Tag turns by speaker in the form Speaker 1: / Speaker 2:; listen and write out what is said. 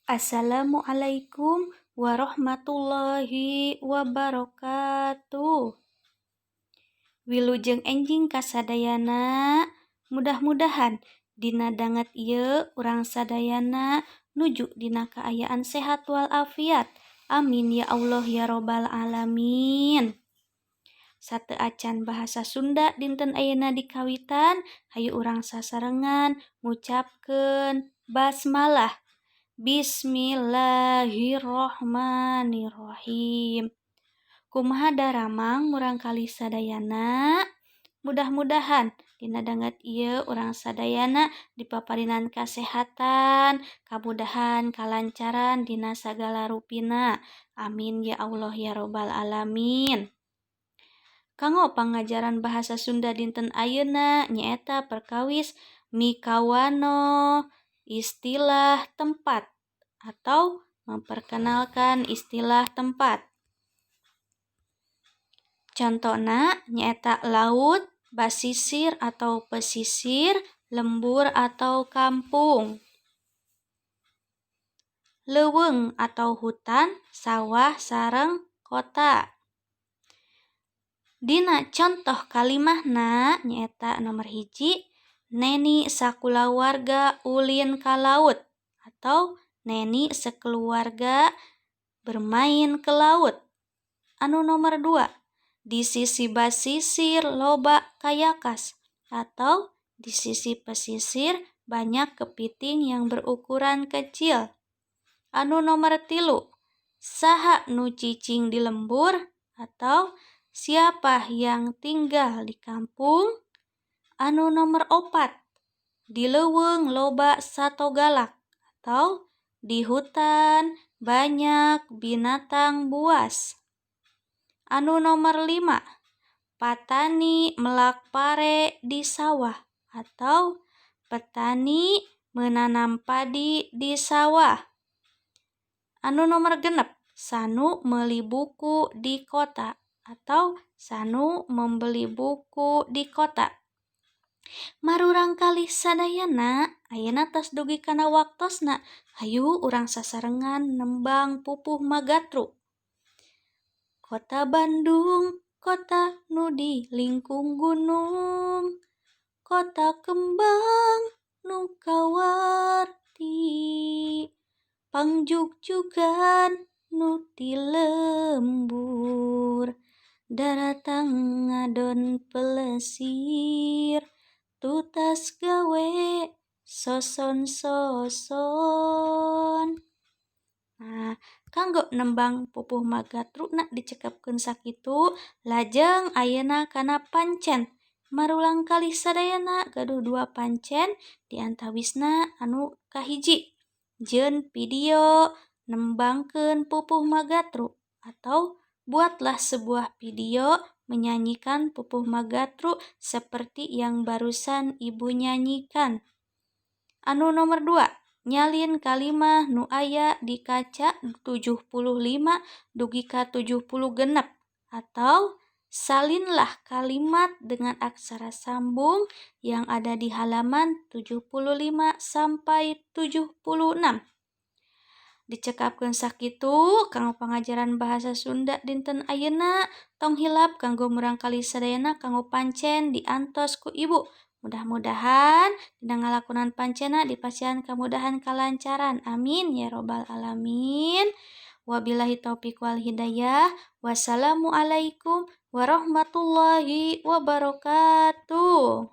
Speaker 1: Assalamualaikum warahmatullahi wabarakatuh. Wilujeng enjing kasadayana, mudah-mudahan dina danget ieu urang sadayana nuju dina kaayaan sehat walafiat. Amin ya Allah ya robbal alamin. Sateuacan bahasa Sunda dinten ayeuna dikawitan, hayu urang sasarengan ngucapkeun basmalah. Bismillahirrohmanirrohim. Kumaha daramang murangkalih sadayana? Mudah-mudahan dina danget ieu urang sadayana dipaparinan kasehatan, kamudahan, kalancaran dina sagala rupina. Amin ya Allah ya robbal alamin. Kanggo pangajaran bahasa Sunda dinten ayeuna nyaeta perkawis mikawanoh istilah tempat atau memperkenalkan istilah tempat. Contona nyaeta laut, basisir atau pesisir, lembur atau kampung. Leuweung atau hutan, sawah sareng kota. Dina contoh kalimahna nyaeta nomor 1, Neni sakulawarga ulin ka laut atau Neni sekeluarga bermain ke laut. Anu nomor 2, di sisi basisir loba kayakas atau di sisi pesisir banyak kepiting yang berukuran kecil. Anu nomor 3, saha nu cicing di lembur atau siapa yang tinggal di kampung. Anu nomor 4, di leuweung loba sato galak atau di hutan banyak binatang buas. Anu nomor 5, patani melak pare di sawah atau petani menanam padi di sawah. Anu nomor 6, Sanu meuli buku di kota atau Sanu membeli buku di kota. Murangkalih sadayana, ayeuna tos dugi kana waktosna, hayu urang sasarengan nembang Pupuh Magatru. Kota Bandung, kota nu di lingkung gunung, kota kembang nu kawarti, pangjugjugan nu ti lembur, daratang ngadon pelesir, tutas gawe soson-soson. Nah, kanggo nembang Pupuh Magatruna dicekapkeun sakitu, lajeng ayeuna kana pancen. Murangkalih sadayana gaduh dua pancen, di antawisna anu kahiji, jieun video nembangkeun Pupuh Magatru atau buatlah sebuah video menyanyikan Pupuh Magatru seperti yang barusan ibu nyanyikan. Anu nomor 2, nyalin kalimah nu aya di kaca 75 dugi ka 76 atau salinlah kalimat dengan aksara sambung yang ada di halaman 75 sampai 76. Dicekapkeun sakitu kanggo pangajaran bahasa Sunda dinten ayeuna. Tong hilap kanggo murangkalih sadayana kanggo pancen diantos ku ibu. Mudah-mudahan dina ngalakonan pancena dipasihan kamudahan, kalancaran. Amin ya robbal alamin. Wabillahi taufik wal hidayah. Wassalamualaikum warahmatullahi wabarakatuh.